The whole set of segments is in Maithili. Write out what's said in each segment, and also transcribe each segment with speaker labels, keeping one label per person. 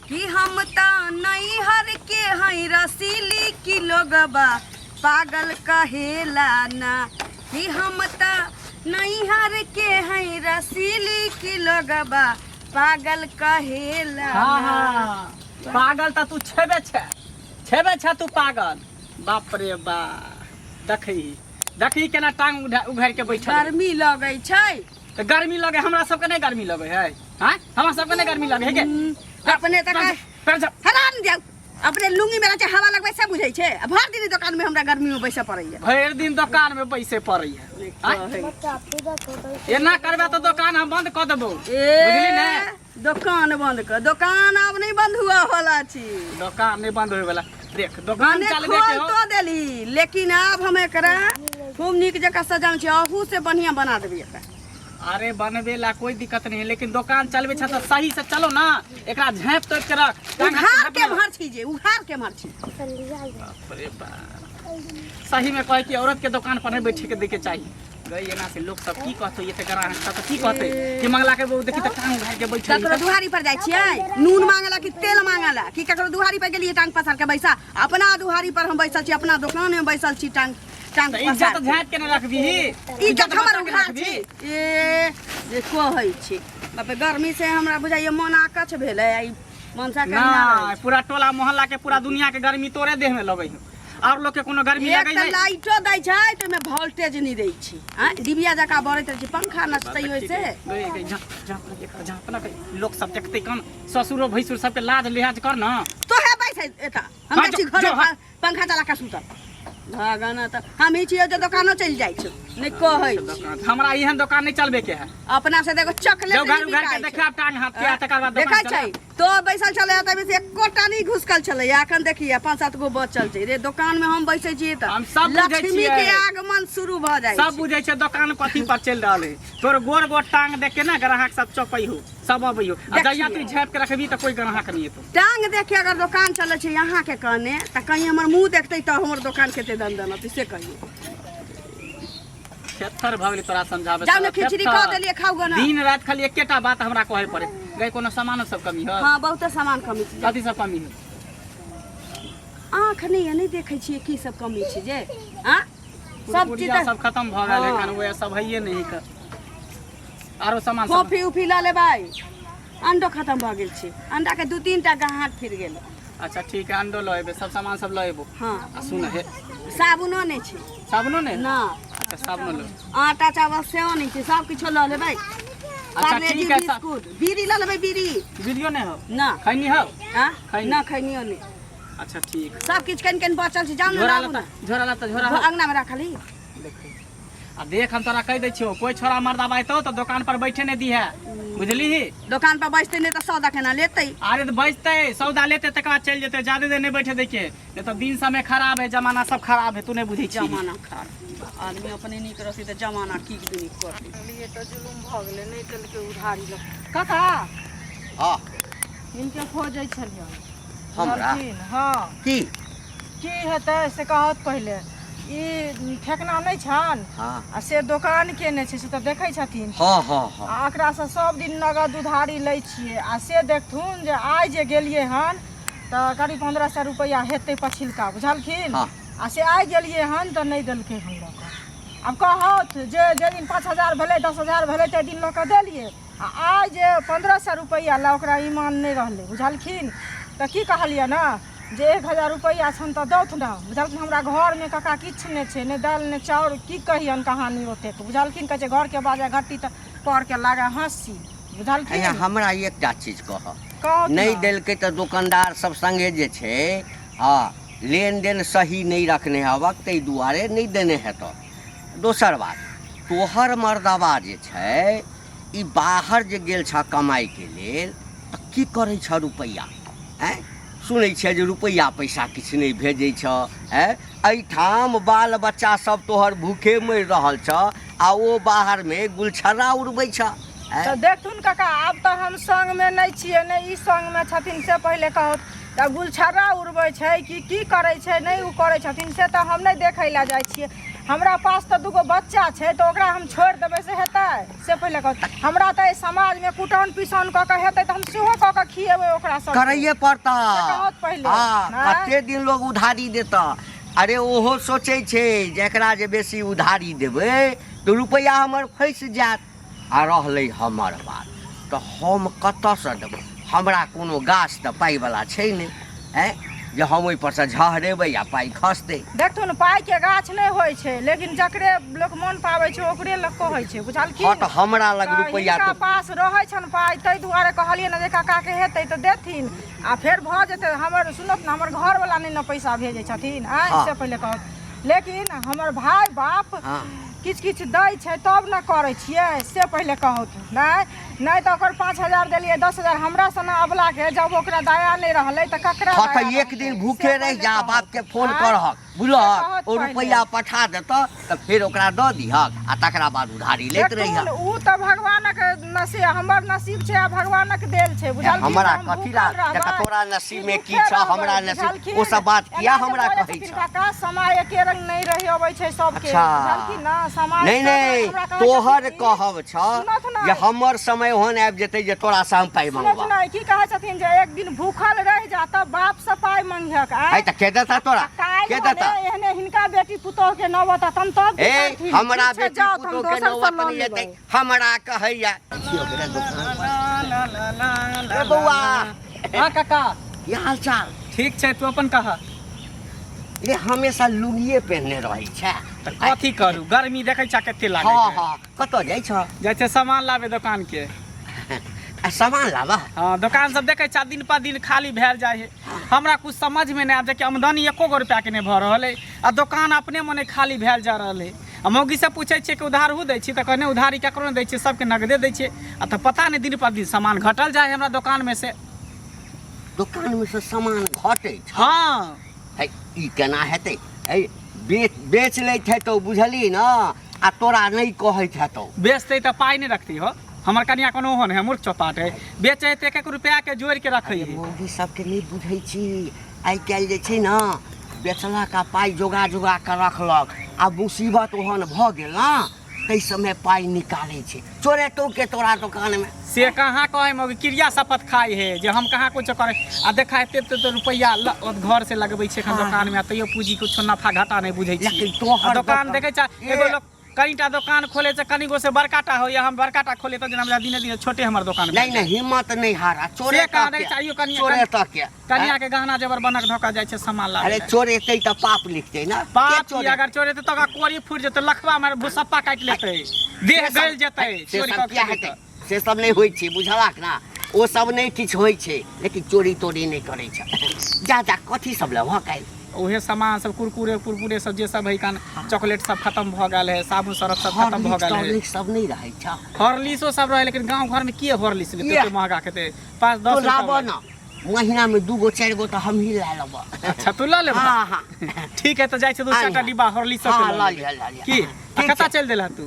Speaker 1: कि हम तऽ नैहर के हई रसीली की लोगबा पागल कहेला ना कि हम तऽ नैहर के हई रसीली की लोगबा पागल कहेला
Speaker 2: हाँ
Speaker 1: ना।
Speaker 2: हाँ पागल तऽ तू छेबे छे छेबे छे तू पागल बाप रे बा देखी देखी केना टांग उघारि के बैठल है।
Speaker 1: गर्मी लगै छै
Speaker 2: तऽ गर्मी लगे हमरा सबके नहि गर्मी लगे है हाँ हमरा सबके नहि गर्मी लगे है के
Speaker 1: अपने तऽ
Speaker 2: पैर झाप।
Speaker 1: हरान जाउ अपने लुंगी में रहै छै हवा लगबै से बुझै छै आ भरि दिन दोकान में हमरा गर्मी में बैसऽ पड़ैया
Speaker 2: भरि दिन दोकान में बैसे पड़ैया आँय? एना करबे तऽ दोकान हम बंद कऽ देबौ बुझली ने
Speaker 1: ए दोकान बंद कर दोकान आब नहीं बंद हुआ वाला छी
Speaker 2: दोकान नहीं बंद होय वाला देख दोकान
Speaker 1: मने
Speaker 2: चलबे के
Speaker 1: खोल
Speaker 2: हो
Speaker 1: तो देली लेकिन आब हम एकरा खूब नीक जकाँ सजाउ छी अहू से बढ़िया बना देबै एकरा
Speaker 2: अरे बनबे ला कोई दिक्कत नहीं है लेकिन दोकान चलबे छ तो सही से चलो ना एकरा झाँप तोप के रख टांग हाथ
Speaker 1: उघार
Speaker 2: के
Speaker 1: के
Speaker 2: झाँप ना।
Speaker 1: मार छी जे उघार के मार छी
Speaker 2: बाप रे बाप। सही में कहे कि औरत के दुकान पर नहीं बैठे के देखे चाहिए गई एना से लोग सब की कहते ये ते ग्राहक सब की कहते कि मंगला के बहू देखी त टांग उघार के बैठल
Speaker 1: ककरो दुहारी पर जाइ छियै नून मांगला कि तेल मांगला कि ककरो दुहारी पर गेलियै टांग पसार के बैसा अपना दुहारी पर हम बैसल छी अपना दोकान में बैसल छी टांग टांग
Speaker 2: त इज्जत
Speaker 1: पसार के।
Speaker 2: झाँप के न रखबीही
Speaker 1: इज्जत हमर
Speaker 2: बचा के
Speaker 1: उघार
Speaker 2: रखबी।
Speaker 1: छी ए जे कहै छी बाप रे, गर्मी से हमरा बुझाइए मन आकछ भेलै आ ई मनसा
Speaker 2: ना
Speaker 1: कहिना
Speaker 2: पूरा टोला मोहल्ला के पूरा दुनिया के गर्मी तोरे देह में लगै है और लोग के कोनो गर्मी
Speaker 1: एक
Speaker 2: लगै
Speaker 1: तऽ
Speaker 2: है
Speaker 1: लाइटो दै छै तऽ ओहिमे वोल्टेज नहि दै छै आँय डिबिया जकाँ बरैत रहै छै पंखा नचतै ओहिसे
Speaker 2: गई गई झाँप झाँप ना एकरा झाँप ना गई लोग सब देखते कौन ससुरो भैंसुर सबके लाज लिहाज कर ना
Speaker 1: तोहे बैस एतऽ हम
Speaker 2: हाँ,
Speaker 1: जाइ छी
Speaker 2: जो-
Speaker 1: घरे
Speaker 2: जो, हाँ।
Speaker 1: पंखा चला कऽ सुतब भगवान तऽ हम ही छियै जे दोकानो चलि जाइ छौ नहि कहै छी
Speaker 2: दोकान हमरा एहन दोकान नहीं चलबे के है
Speaker 1: अपना से देखो चॉकलेट
Speaker 2: जो घर
Speaker 1: नहि
Speaker 2: उघर के
Speaker 1: बिकाइ छै।
Speaker 2: देखे टांग हाथ के तकर बाद
Speaker 1: देखै
Speaker 2: दोकान
Speaker 1: छै तो बैसल छलै तभी से एकोटा नहि घुसकल छलै एखन देखिए पाँच सात गो बचल छै रे दोकान में हम बैसै छियै तऽ
Speaker 2: हम सब बुझै
Speaker 1: लक्ष्मी
Speaker 2: छियै।
Speaker 1: के आगमन शुरू भऽ जाइ
Speaker 2: सब
Speaker 1: छै
Speaker 2: बुझै छै दोकान कथी पर चलि रहल है तोर गोर गोर टांग देख के ना ग्राहक सब चौपै हो सब अबै हो आ जहिया तू झाँपि के रखबी तऽ कोई ग्राहक नहीं एतौ
Speaker 1: टांग देख के अगर दोकान चलै छै अहाँके कहने तऽ कहीं हमर मुँह देखतै तऽ हमर दोकान कते दन से कहियौ
Speaker 2: थेथर भऽ गेलै तोरा समझाबै
Speaker 1: जाउ ने खिचड़ी कऽ देलियै खाउ गऽ ने
Speaker 2: दिन राति खाली एकेटा बात हमरा कहै पड़े गई कोनो सामानो सब कमी है
Speaker 1: हँ बहुते सामान कमी छै
Speaker 2: कथी सब कमी है
Speaker 1: आँख नहि यऽ नहि देखै छियै की सब कमी छै जे आँ सब चीज
Speaker 2: पुड़िया सब खत्म भऽ गेल
Speaker 1: हँ।
Speaker 2: एखन वएह सब हइए नहि है आरो सामान सब
Speaker 1: कॉफी उफी लऽ लेबै अंडो खत्म भऽ गेल छै अंडाके दू तीन टा गहाक फिर गेल
Speaker 2: अच्छा ठीक है अंडो लऽ एबै सब सामान सब लऽ एबो
Speaker 1: हँ
Speaker 2: आ सुन हे
Speaker 1: साबुनो नहि छै
Speaker 2: साबुनो नहि
Speaker 1: ना
Speaker 2: अच्छा साबुनो लऽ
Speaker 1: आटा चावल सेहो नहि छै सब किछो लऽ लेबै
Speaker 2: अच्छा,
Speaker 1: पार्लेजी
Speaker 2: ठीक है,
Speaker 1: बिस्कुट बीड़ी लऽ लेबै बीड़ी
Speaker 2: बीड़ियो नहि हो
Speaker 1: ना
Speaker 2: खैनी हो
Speaker 1: हाँ
Speaker 2: खैनी।
Speaker 1: ना खैनियो नहि
Speaker 2: अच्छा ठीक
Speaker 1: सब किछु कनि कनि बचल छै जाउ ने
Speaker 2: झोरा
Speaker 1: लाबू
Speaker 2: लता
Speaker 1: ने
Speaker 2: झोरा लता झोरा हो
Speaker 1: अङ्गनामे राखल ही
Speaker 2: देखै आ देख हम तोरा कहि दै छियौ कोई छोरा मर्दाबा एतौ तऽ दोकान पर बैठे नहि दिहे बुझली
Speaker 1: दोकान पर बैसतै नहि तऽ सौदा केना लेतै
Speaker 2: अरे तऽ बैसतै सौदा लेतै तकर बाद चलि जेतै जादे देर नहि बैठे दैके नहि तऽ दिन समय खराब है जमाना सब खराब है तू नहि बुझै छी
Speaker 1: जमाना खराब आदमी अपने नीक रहतै तऽ जमाना की दुनी करतै
Speaker 3: लिए तऽ जुलुम भऽ गेलै नहि केलकै उधारी लऽ
Speaker 4: काका
Speaker 5: हँ
Speaker 4: हिनके खोजै छलियनि
Speaker 5: हमरा
Speaker 4: बुझलखिन हँ
Speaker 5: की
Speaker 4: की हेतै से कहत पहिले ई ठेकना नहि छनि
Speaker 5: हँ
Speaker 4: आ से दोकान केने छै से तऽ देखै छथिन
Speaker 5: हँ हँ हँ
Speaker 4: आ एकरासँ सब दिन नगद उधारी लै छियै आ से देखथुन जे आइ जे गेलियै हन तऽ करीब 1500 रुपैआ हेतै पछिलका बुझलखिन
Speaker 5: हँ।
Speaker 4: आ से आइ गेलियै हन तऽ नहि देलकै हन लऽ कऽ आब कहत जे जाहि दिन 5000 भेलै 10,000 भेलै ताहि दिन लऽ कऽ देलियै आ आइ जे 1500 रुपैआ लए ओकरा ईमान नहि रहलै बुझलखिन तऽ की कहलियै ने जे 1000 रुपैआ छनि तऽ दौथ ने बुझलखिन हमरा घरमे काका किछु नहि छै नहि दालि नहि चाउर की कहियनि कहानी ओतेक बुझलखिन कहै छै घरके बाजै घट्टी तऽ परके लागै हँसी बुझलखिन
Speaker 5: अच्छा हमरा एकटा चीज कहऽ
Speaker 4: कहौथ
Speaker 5: नहि
Speaker 4: ने।
Speaker 5: देलकै तऽ दोकानदार सब संगे जे छै हँ लेनदेन सही नहि रखने हवक ताहि दुआरे नहि देने हेतऽ दोसर बात तोहर मर्दबा जे छै ई बाहर जे गेल छह कमाइके लेल तऽ की करै छह रुपैआ आँय सुनै छियै जे रुपैआ पैसा किछु नहि भेजै छह आँय एहिठाम बाल बच्चा सब तोहर भूखे मरि रहल छह आ ओ बाहरमे गुलछर्रा उड़बै छह आँय
Speaker 4: तऽ देखथुन काका आब तऽ हम संगमे नहि छियै नहि ई संगमे छथिन से पहिले कहत तऽ गुलछर्रा उड़बै छै कि की करै छै नहि ओ करै छथिन से तऽ हम नहि देखै लए जाइ छियै हमरा पास तऽ दूगो बच्चा छै तऽ ओकरा हम छोड़ि देबै से हेतै से पहिले कहू हमरा तऽ एहि समाजमे कुटान पिसान कऽ कऽ हेतै तऽ हम सेहो कऽ कऽ खिएबै ओकरा सबके
Speaker 5: करैए पड़ता
Speaker 4: से कहत पहिले,
Speaker 5: हँ
Speaker 4: नहि?
Speaker 5: कते दिन लोग उधारी देता अरे ओहो सोचै छै जे एकरा जे बेसी उधारी देबै तऽ रुपैआ हमर फँसि जायत आ रहलै हमर बात तऽ हम कतऽसँ देबै हमरा कोनो गाछ तऽ पाइवला छै नहि आँय जे हम ओहिपरसँ झहरेबै आ पाइ खसतै।
Speaker 4: देखथुन पाइके गाछ नहि होइ छै लेकिन जकरे लोक मोन पाबै छै ओकरे लोक कहै छै बुझलखिन।
Speaker 5: हँ तऽ हमरा लग रुपैआ
Speaker 4: हिनका पास रहै छनि पाइ ताहि दुआरे कहलियै ने जे काकाके हेतै तऽ देथिन आ फेर भऽ जेतै। हमर सुनत ने हमर घरवला नहि ने पैसा भेजै छथिन आँय से पहिले कहत लेकिन हमर भाय बाप किछु किछु दै छै तब ने करै छियै से पहिले कहत। नहि नहि तऽ ओकर 5000 देलियै 10,000 हमरा सना अबलाके जब ओकरा दया नहि रहलै तऽ ककरा
Speaker 5: हँ तऽ एक दिन भूखे रहि जा बापके फोन करहक बुझलहक ओ रुपैआ पठा देतऽ तऽ फेर ओकरा दऽ दिहक आ तकरा बाद उधारी लैत रहिहक।
Speaker 4: ओ तऽ भगवानक नसीब हमर नसीब छै आ भगवानक देल छै बुझलखिन।
Speaker 5: हमरा कथी ला देखा तोरा नसीब में की छ हमरा नसीब ओ सब बात किया हमरा कहै छ।
Speaker 4: काका समय एके रंग नहि रहि अबै छै सबके बुझलखिन ना
Speaker 5: समय नहि नहि तोहर कहब छ जे हमर समय ओहन आबि जेतै जे तोरा से हम पाइ मंगवा।
Speaker 4: नहि की कहै छथिन जे एक दिन भूखल रहि जा तब बाप से पाइ मंगिहक।
Speaker 5: आइ तऽ के देता तोरा के देता?
Speaker 4: एहने हिनका बेटी पुतोह के नौबत तम तब
Speaker 5: ए हमरा बेटी पुतोह के नौबत नहि एतै हमरा कहैया। ए बौआ।
Speaker 2: हां काका
Speaker 5: की हाल चाल?
Speaker 2: ठीक छै तू अपन कह।
Speaker 5: रे हमेशा लुंगिए पहिरने रहै छै।
Speaker 2: तऽ कथी करू गर्मी देखै छ कते लागै
Speaker 5: छै। हां हां कतऽ जाइ छ?
Speaker 2: जाइ छै सामान लाबे दोकान के।
Speaker 5: आ सामान लाबा?
Speaker 2: हाँ दोकान सब देखै छ दिन पर दिन खाली भेल जाइ है। हमरा कुछ समझ में नहीं आबै कि आमदनी एको गो रुपया के नहीं भऽ रहल है आ दोकान अपने मने खाली भेल जा रहल है। आ मौगी से पूछै छियै कि उधार हु दै छी तऽ कहने उधारी ककरो नहि दै छियै सबके नगदे दै छियै। आ तऽ पता नहि दिन पर दिन सामान घटल जाइ है हमरा दोकान में से।
Speaker 5: दोकान में से सामान घटै छै?
Speaker 2: हाँ।
Speaker 5: है ई केना हेतै? है बेच लैत हेतौ बुझली न आ तोरा नहि कहैत हेतौ।
Speaker 2: बेचतै तऽ पाइ नहि रखती हो हमर कनिया कोनो ओहन है मूर्ख चौपाट है बेचै तऽ एक एक रुपया के जोड़ि के रखै है।
Speaker 5: मौगी सबके नहि बुझै छी आइ काल्हि जे छै ने बेचलक आ पाइ जोगा जोगा कऽ रखलक आ मुसीबत ओहन भऽ गेल ने ताहि समय पाइ निकालै छै। चोरेतौ के तोरा दोकानमे?
Speaker 2: से कहाँ कहै मौगी क्रिया शपथ खाइ है जे हम कहाँ कुछो करै आ देखा एते एते रुपैआ घर से लगबै छै एखन दोकानमे आ तैयो पूँजी कुछो नफा घाटा नहि बुझै छी।
Speaker 5: लेकिन तोहर
Speaker 2: दोकान देखै छ एगो लोक कनिटा दोकान खोले छै कनिगो से बड़काटा होइए हम बड़काटा खोले तऽ जेना दिने दिने छोटे हमर दोकान
Speaker 5: नहि नहि हिम्मत नहि हारा चोरे
Speaker 2: कहाँ देखै चाहियो कनिया
Speaker 5: चोरे तक के
Speaker 2: कनिया के गहना जेवर बनक धोका जाइ छै सामान लाबे।
Speaker 5: अरे चोरेतै तऽ पाप लिखतै ना
Speaker 2: पाप की अगर चोरेतै तऽ ओकरा कोरी फूटि जेतै लखवा मारि भुसप्पा काटि लेतै देह गलि जेतै
Speaker 5: से सब किया हेतै? से सब नहि होइ छै बुझलक ना ओ सब नहि किछु होइ छै लेकिन चोरी तोरी नहि करै छै। जा जा कथी सब लेबह काल्हि?
Speaker 2: उहे सामान सब कुरकुरे कुरकुरे सब जे सब है कान चॉकलेट सब खत्म भऽ गेल है साबुन सरफ सब खत्म भऽ गेल है।
Speaker 5: हॉर्लिक्स सब नहि रहै छ?
Speaker 2: हॉर्लिक्सो सब रहै लेकिन गाँव घर में के हॉर्लिक्स लेतै एते महगा खेतै 5-10
Speaker 5: रुपया लाबऽ ना महीना में 2 गो 4 गो तऽ हमही लए लेबऽ।
Speaker 2: अच्छा तू लऽ लेबऽ?
Speaker 5: हाँ हाँ
Speaker 2: ठीक है तऽ जाइ छी 2-4 टा डिब्बा हॉर्लिक्स सब
Speaker 5: के लऽ लिअ लऽ लिअ।
Speaker 2: की कतऽ चलि देलह तू?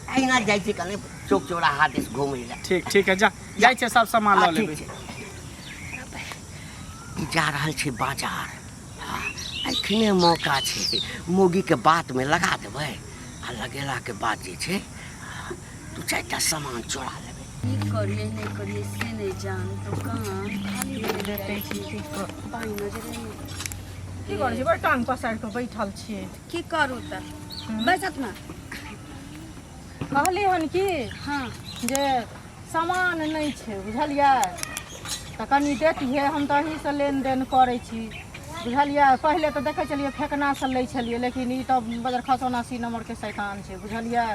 Speaker 5: अहिना जाइ छी कने चौक चौराहा दिस घुमै लए।
Speaker 2: ठीक ठीक है जा जाइ छै सब सामान लऽ लेबै।
Speaker 5: ई जा रहल छै बाजार एखने मौका छै मौगीके बातमे लगा देबै आ लगेलाके बाद जे छै 2-4 टा सामान चोरा लेबै।
Speaker 1: की करियै नहि करियै से नहि जान दोकान खाली भेल जाइ छै पानि नजरे नहि।
Speaker 4: की करै छी? बड़ टांग पसारि कऽ बैठल छियै।
Speaker 1: की करू तऽ बैसत ना।
Speaker 4: कहली हन कि
Speaker 1: हाँ
Speaker 4: जे सामान नहि छै बुझलियै तऽ कनि देतियै हम तऽ अहीँसँ लेनदेन करै छी बुझलियै। पहिले तऽ देखै छलियै फेकनासँ लै छलियै लेकिन ई तऽ बजर खसौना 80 नम्बरके शैतान छै बुझलियै।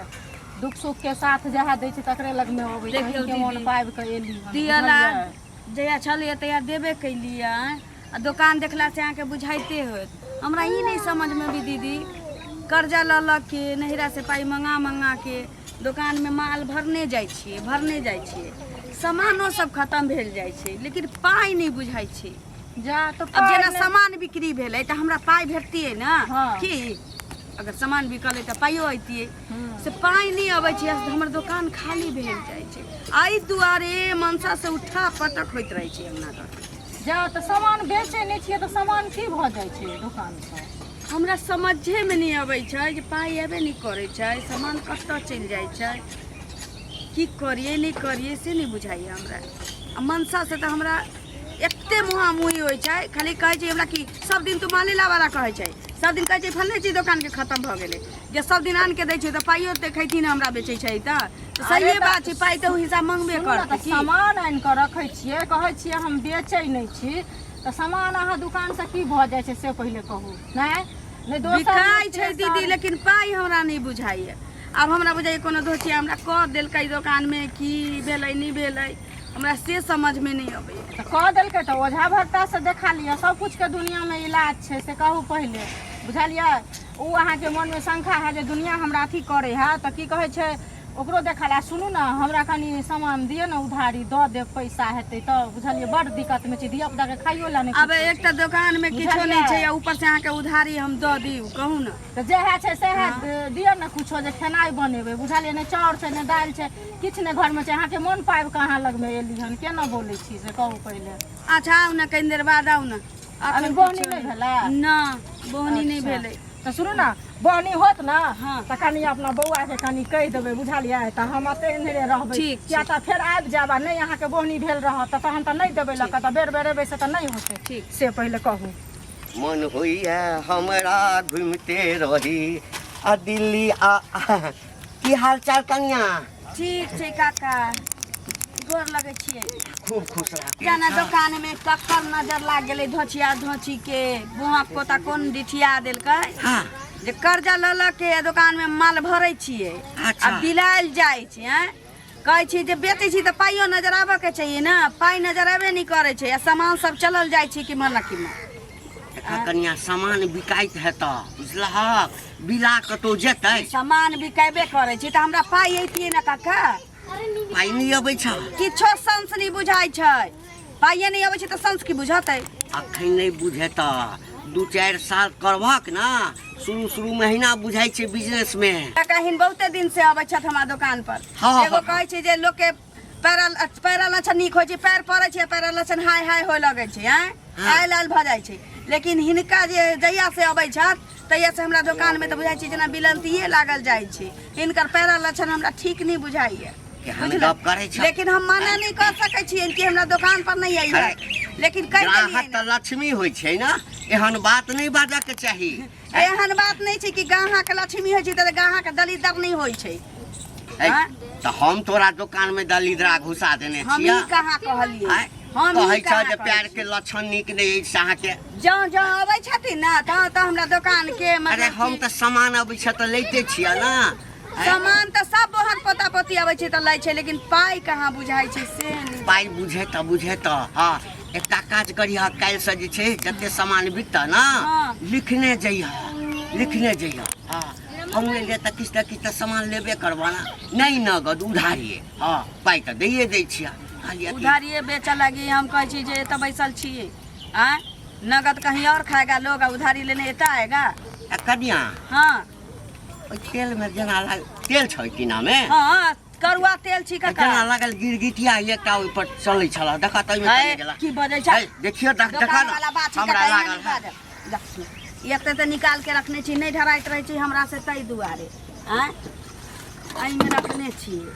Speaker 4: दुःख सुखके साथ जएह दै छै तकरे लगमे अबै छै।
Speaker 1: देखियौ
Speaker 4: अहीँके मोन
Speaker 1: दीदी,
Speaker 4: पाबि कऽ एली हन
Speaker 1: दियला
Speaker 4: बुझलियै।
Speaker 1: जहिया छलैए तहिया देबे कैलियै आ दोकान देखलासँ अहाँके बुझाइते होयत। हमरा ई नहि समझमे अभी दीदी कर्जा लऽ लऽ के नैहरासँ पाइ मँगा मँगा के दोकानमे माल भरने जाइ छियै भरने जाइ छियै सामानो सब खतम भेल जाइ छै लेकिन पाइ नहि बुझाइ छै।
Speaker 4: जा तऽ
Speaker 1: अब जेना सामान बिक्री भेलै तऽ हमरा पाइ भेटतियै ने
Speaker 4: हाँ।
Speaker 1: की अगर सामान बिकलै तऽ पाइयो अयतियै से पाइ नहि अबै छै हमर दोकान खाली भेल जाइ छै। एहि दुआरे मनसासँ उठा पटक होइत रहै छै अंगना घर।
Speaker 4: जा तऽ सामान बेचै नहि छियै तऽ सामान की भऽ जाइ छै दोकानसँ?
Speaker 1: हमरा समझेमे नहि अबै छै जे पाइ अयबे नहि करै छै, सामान कतऽ चलि जाइ छै, की करियै नहि करियै से नहि बुझाइए हमरा। आ मनसासँ तऽ हमरा एते मुहामुही होइ छै, खाली कहै छै हमरा कि सब दिन तू माले लाबऽ कहै छै, सब दिन कहै छै फल्ले चीज दोकानके खतम भऽ गेलै, जे सब दिन आनिके दै छै तऽ पाइयो देखैथिन हमरा बेचै छै तऽ सहिए बात छै, पाइ तऽ ओ हिसाब मङ्गबे
Speaker 4: सुनू ने
Speaker 1: करतै
Speaker 4: तऽ
Speaker 1: की।
Speaker 4: सामान आनि कऽ रखै छियै, कहै छियै हम बेचै नहि छी, तऽ सामान अहाँ दोकानसँ की भऽ जाइ छै से पहिले कहू। नहि नहि दोसर
Speaker 1: बिकाइ छै
Speaker 4: तेसर-
Speaker 1: दीदी, लेकिन पाइ हमरा नहि बुझाइए। आब हमरा बुझाइए कोनो धोचिया हमरा कऽ देलकै दोकानमे, की भेलै नहि भेलै हमरा से समझमे नहि अबैए।
Speaker 4: तऽ कऽ देलकै तऽ ओझा भगतासँ देखा लिअ, सब किछुके दुनिआँमे इलाज छै से कहू पहिले, बुझलियै? ओ अहाँके मनमे शंका है जे दुनिआँ हमरा अथी करै है तऽ की कहै छै ओकरो देखा ले। सुनू ने, हमरा कनि सामान दिअ ने उधारी, दऽ देब पैसा हेतै तऽ, बुझलियै? बड्ड दिक्कतमे छी, धिया पुताके खाइयो लए नहि
Speaker 1: आब
Speaker 4: किछो
Speaker 1: एकटा दोकानमे किछो नहि
Speaker 4: बुझलियै?
Speaker 1: छै आ ऊपरसँ अहाँके उधारी हम दऽ दिउ, कहू ने।
Speaker 4: तऽ जएह छै सएह दिअ ने किछो जे खेनाइ बनेबै, बुझलियै? नहि चाउर छै, नहि दालि छै, किछु नहि घरमे छै। अहाँके मोन पाबि कऽ अहाँ लगमे एली हन, केना बोलै छी से कहू पहिले।
Speaker 1: अच्छा आउ ने, कनि देर बाद आउ ने।
Speaker 4: अभी बोहनी नहि भेलै?
Speaker 1: ना, बोहनी नहि भेलै।
Speaker 4: तऽ सुनू ने, बोहनी होत ने
Speaker 1: हाँ।
Speaker 4: तऽ कनि अपना बौआके कनि कहि देबै, बुझलियै? तऽ हम एतै एन्हरे रहबै।
Speaker 1: ठीक।
Speaker 4: किया तऽ फेर आबि जायब आ नहि अहाँके बोहनी भेल रहत तऽ तहन तऽ नहि देबै लऽ कऽ, तऽ बेर बेर एबै से तऽ नहि होतै।
Speaker 1: ठीक।
Speaker 4: से पहिले कहू।
Speaker 5: मन होइए हमरा घुमिते रही आ दिल्ली आ की हाल चाल कनिया?
Speaker 1: ठीक छै काका, गोर लगै छियै।
Speaker 5: खूब खुश रह।
Speaker 1: जाना दोकान में ककर नजर लाग गेलै, धोचिया धोची के बुआ पोता कोन डिठिया देलकै जे कर्जा लऽ लऽ के दोकान में माल भरै छियै आ बिलायल जाइ छै। आँय, कहै छी जे बेचै छी तऽ पाइयो नजर आबऽ के चाहिए ने, पाइ नजर अयबे नहि करै छै आ सामान सब चलल जाइ छै कि मना कि मना।
Speaker 5: देखा कनिया, सामान बिकाइत हेतऽ, बुझलहक? बिला कतौ जेतै?
Speaker 1: सामान बिकेबे करै छै तऽ हमरा पाइ अइतियै ने काका।
Speaker 5: पाइ नहि अबै छ?
Speaker 1: किछो सेंस नहि बुझाइ छै, पाइए नहि अबै छै तऽ सेंस की बुझतै?
Speaker 5: अखन नहि बुझेतऽ, 2-4 साल करबहक ने, शुरू शुरू महीना बुझाइ छै बिजनेसमे।
Speaker 1: काका हिन बहुते दिन से अबै छथि हमरा दोकान पर। एगो कहै छै जे लोकके पैरा लक्षण नीक होइ छै, पैर पड़ै छै, पैरा लक्षण हाय हाय होय लगै छै, आँय आयल आयल भऽ जाइ छै, लेकिन हिनका जे जहिया से अबै छथि तहिया से हमरा दोकानमे तऽ बुझाइ छै जेना बिलन्तिये लागल जाइ छै। हिनकर पैरा लक्षण हमरा ठीक नहि बुझाइए।
Speaker 5: केहन गप करै छ?
Speaker 1: लेकिन हम मना नहि कऽ सकै छियै कि हमरा दोकान पर नहि अइहे, लेकिन कहि
Speaker 5: ग्राहक
Speaker 1: देलियै।
Speaker 5: तऽ लक्ष्मी होइ छै ने, एहन बात नहि बाजऽके चाही।
Speaker 1: एहन बात नहि छै कि गाहक लक्ष्मी होइ छै तऽ गाहक दलिदर नहि होइ छै।
Speaker 5: ऐ, तऽ हम तोरा दोकान में दलिदरा घुसा देने
Speaker 1: हम
Speaker 5: छियै?
Speaker 1: ई कहाँ कहलियै?
Speaker 5: आँय?
Speaker 1: हम ई
Speaker 5: कहै छह
Speaker 1: कहाँ
Speaker 5: जे
Speaker 1: कहलियै?
Speaker 5: प्यार के लक्षण नीक नहि अछि अहाँके।
Speaker 1: जँ जँ अबै छथिन ने तँ तऽ हमरा दोकान के
Speaker 5: अरे
Speaker 1: मतलब
Speaker 5: हम
Speaker 1: कि
Speaker 5: तऽ सामान अबै छै तऽ लैते छियै ने। आँय?
Speaker 1: सामान तऽ सब बोहक पोता पोती अबै छै तऽ लै छै, लेकिन पाइ कहाँ बुझाइ छै से नहि।
Speaker 5: पाइ बुझे तऽ बुझे तऽ। हँ, एकटा काज करिह, काल्हिसँ जे छै जते सामान बिकतह ने लिखने जइह, लिखने जइह। हँ, हम एलियै तऽ किछु ने किछु तऽ सामान लेबे करबह ने, नहि नगद उधारिये। हँ, पाइ तऽ दैए दै छियै, कहलियै कि
Speaker 1: उधारिये बेचऽ लागी हम कहै छी जे एतऽ बैसल छियै, आँय नगद कहीं और खाएगा लोग आ उधारी लेने एतऽ आएगा।
Speaker 5: आ कनिया।
Speaker 1: हँ।
Speaker 5: ओहि तेलमे जेना लाग तेल छै टीनामे।
Speaker 1: हँ, करुआ तेल छी काका।
Speaker 5: जेना लागल गिरगिटिया एकटा ओहि पर चलै छल, देखऽ तऽ ओहिमे चलि गेला।
Speaker 1: की बजै छै?
Speaker 5: है, देखियौ, देख देखऽ
Speaker 1: दोकान
Speaker 5: ने
Speaker 1: वाला बात छै
Speaker 5: हमरा
Speaker 1: काका, एना
Speaker 5: लागल
Speaker 1: नहि बाजब। जा, एते तऽ निकाल के रखने छी, नहि ढराइत रहै छी हमरा से ताहि दुआरे। आँय, एहिमे रखने छियै।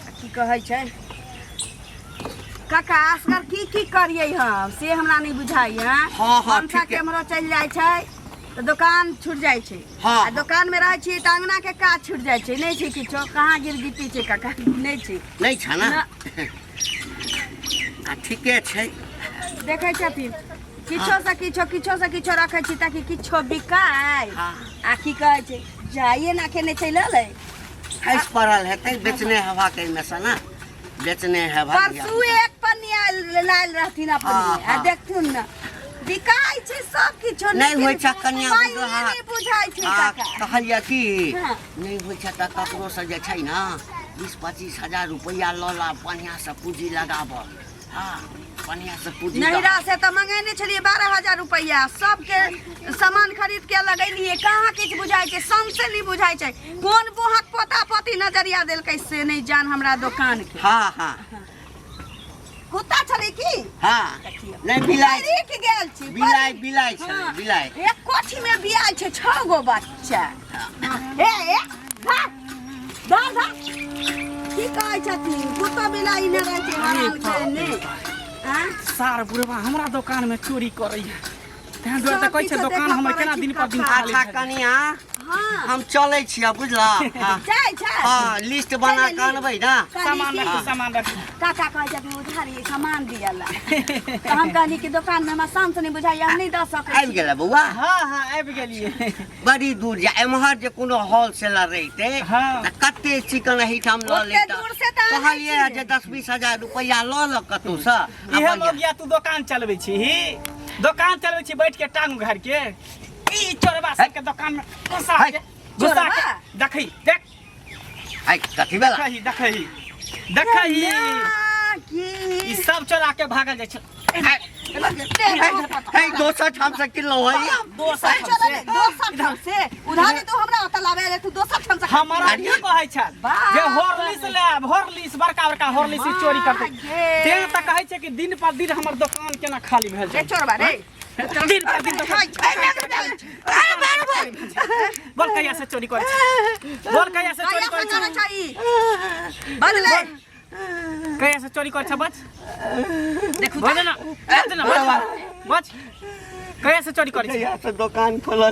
Speaker 1: आ की कहै छै काका, असगर की की करियै हम से हमरा नहि बुझाइए।
Speaker 5: हँ, हँ,
Speaker 1: मनसा
Speaker 5: ठीके।
Speaker 1: केम्हरो चलि जाइ छै तऽ दोकान छुटि जाइ छै।
Speaker 5: हँ।
Speaker 1: आ दोकान मे रहै छियै तऽ अंगना के काज छुटि जाइ छै। नहि छै किछो, कहाँ गिरगिटी छै काका, नहि छै।
Speaker 5: नहि छै ने?
Speaker 1: ना।
Speaker 5: आ ठीके छै।
Speaker 1: देखै छथिन, किछो से किछो, किछो से किछो रखै छी ताकि किछो बिकाय। आ की कहै छै, जाइए ना खेने चलि अलै।
Speaker 5: खसि पड़ल हेतै, बेचने हेबाक एहिमे सँ ने, बेचने हेबाक।
Speaker 1: परसू एक पन्नी आयल लायल रहथिन अपने। आ देखथुन ने, बिकाय छै सब किछो।
Speaker 5: नहि होइ छै कनिया,
Speaker 1: पाइए
Speaker 5: बुझलहक?
Speaker 1: नहि बुझाइ छै
Speaker 5: आ
Speaker 1: काका।
Speaker 5: कहलियै कि नहि होइ छै तऽ ककरोसँ जे छै ने 20-25 हजार रुपैआ लऽ ला, बढ़िआँसँ पूँजी लगाबऽ। हँ, बढ़िआँसँ पूँजी दऽ।
Speaker 1: नैहरा से तऽ मंगेने छलियै 12,000 रुपैआ, सबके सामान खरीद के लगेलियै, कहाँ किछु बुझाइ छै, सौंसे नहि बुझाइ छै। कोन बोहक पोता पोती नजरिया देलकै से नहि जान हमरा दोकान के।
Speaker 5: हँ हँ।
Speaker 1: कुत्ता छलै की
Speaker 5: हँ नहि बिलाइ
Speaker 1: परीक गेल छी
Speaker 5: बिलाइ बिलाइ छलै बिलाइ
Speaker 1: एक कोठी में बियाल छै 6 गो बच्चा हे हे धर धर धर की कहै छथिन कुत्ता बिलाइ नहि रहै छै हरान छै ने आँय?
Speaker 2: सार बुढ़वा हमरा दोकान में चोरी करैया तें दुआरे तऽ कहै छै
Speaker 1: सब
Speaker 2: दोकान
Speaker 1: किछु
Speaker 2: हमर
Speaker 1: देखऽ
Speaker 2: केना
Speaker 1: पड़ै
Speaker 2: दिन
Speaker 1: छै
Speaker 2: पर दिन
Speaker 1: कथा।
Speaker 2: खाली
Speaker 5: अच्छा
Speaker 2: भए जाइ।
Speaker 5: कनिया
Speaker 1: हँ
Speaker 5: हम चलै छियै बुझलऽ हँ
Speaker 1: जाइ छै
Speaker 5: हँ लिस्ट बना कऽ अनबै ने
Speaker 2: सामान रखू सामान रखू
Speaker 1: काका कहै छथिन उधारी सामान दिअ ला तऽ हम कहली कि दोकानमे हमरा शान्त नहि बुझाइए हम नहि दऽ सकै
Speaker 5: आबि गेलै बौआ
Speaker 2: हँ हँ आबि गेलियै
Speaker 5: बड़ी दूर जा एम्हर जे कोनो होलसेलर रहितै
Speaker 2: हँ।
Speaker 5: तऽ कते चिकन एहिठाम लऽ
Speaker 1: ओते
Speaker 5: लेता
Speaker 1: दूर से तऽ आनै
Speaker 5: कहलियै
Speaker 1: छियै।
Speaker 5: जे 10-20 हजार रुपैआ लऽ लऽ कतहुसँ आ
Speaker 2: इहे
Speaker 5: बढ़िआँ।
Speaker 2: मौगिया तू दोकान चलबै छी दोकान चलबै छी बैठ के टांग उघार के ई चोरबा सबके दोकान में घुसा के घुसा के
Speaker 1: चोरबा?
Speaker 2: देखही देख
Speaker 5: है कथी भेला
Speaker 2: देखही देखही देखही
Speaker 1: ना, की
Speaker 2: ई सब चोरा के भागल जाइ छै
Speaker 5: है दोसर ठाम से किनलहुँ है
Speaker 2: दोसर ठाम से
Speaker 1: दोसर ठाम से उधारी तू हमरा ओतऽ लाबे रे तू दोसर ठाम से
Speaker 2: हमारा की कहै छल
Speaker 1: बाप
Speaker 2: जे हॉर्लिक्स लेब हॉर्लिक्स बड़का बड़का हॉर्लिक्स ई चोरी करतै
Speaker 1: गे।
Speaker 2: तें तऽ कहै छै कि दिन पर दिन हमर दोकान केना खाली भेल
Speaker 1: रे
Speaker 2: जाइ
Speaker 1: चोरबा रे
Speaker 2: दिन पर दिन दोकान बोल कहिया से चोरी करै छै बोल कहिया से चोरी करै छै
Speaker 1: बदले
Speaker 2: कहिया से चोरी करै छै बच देखू बज ना बज ना बच बच कहिया से चोरी करै छै
Speaker 5: जहिया से दोकान खोलल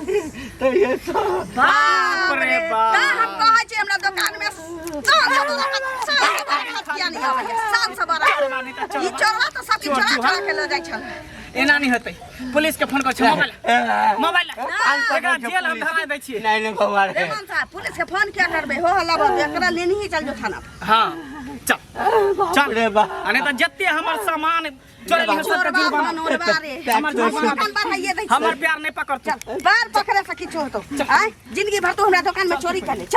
Speaker 5: तहिया से
Speaker 1: बाप
Speaker 2: रे
Speaker 1: रे
Speaker 2: बाप।
Speaker 1: ता हम कहै छी हमरा दोकान में साल से बरकत साल से बरकत किया नहीं आबैया साल से बरकत ई चोरवा तऽ सब चोरा चोरा के लऽ जाइ छल
Speaker 2: एना नहीं होतै पुलिस के फोन कर छै मोबाइल मोबाइल एकरा जेल हम धरा दै छियै
Speaker 5: नहीं नहीं बौआ रे
Speaker 1: रेमन साहब पुलिस के फोन किया करबै हो हल्ला बात एकरा लेने ही चल जो थाना पर।
Speaker 2: हाँ चल चल
Speaker 5: रे बा
Speaker 2: आ नहीं तऽ जते हमर सामान चोरेली है सबके
Speaker 1: चोरबा
Speaker 2: जुर्माना
Speaker 1: धन ओरबा रे
Speaker 2: हमर जुर्माना
Speaker 1: दोकान बढ़ाइए दै
Speaker 2: हमर प्यार नहीं पकड़तौ
Speaker 1: चल बार पकड़े से किछो होतो आय जिंदगी भर तू हमरा दोकान में चोरी कर ले चल।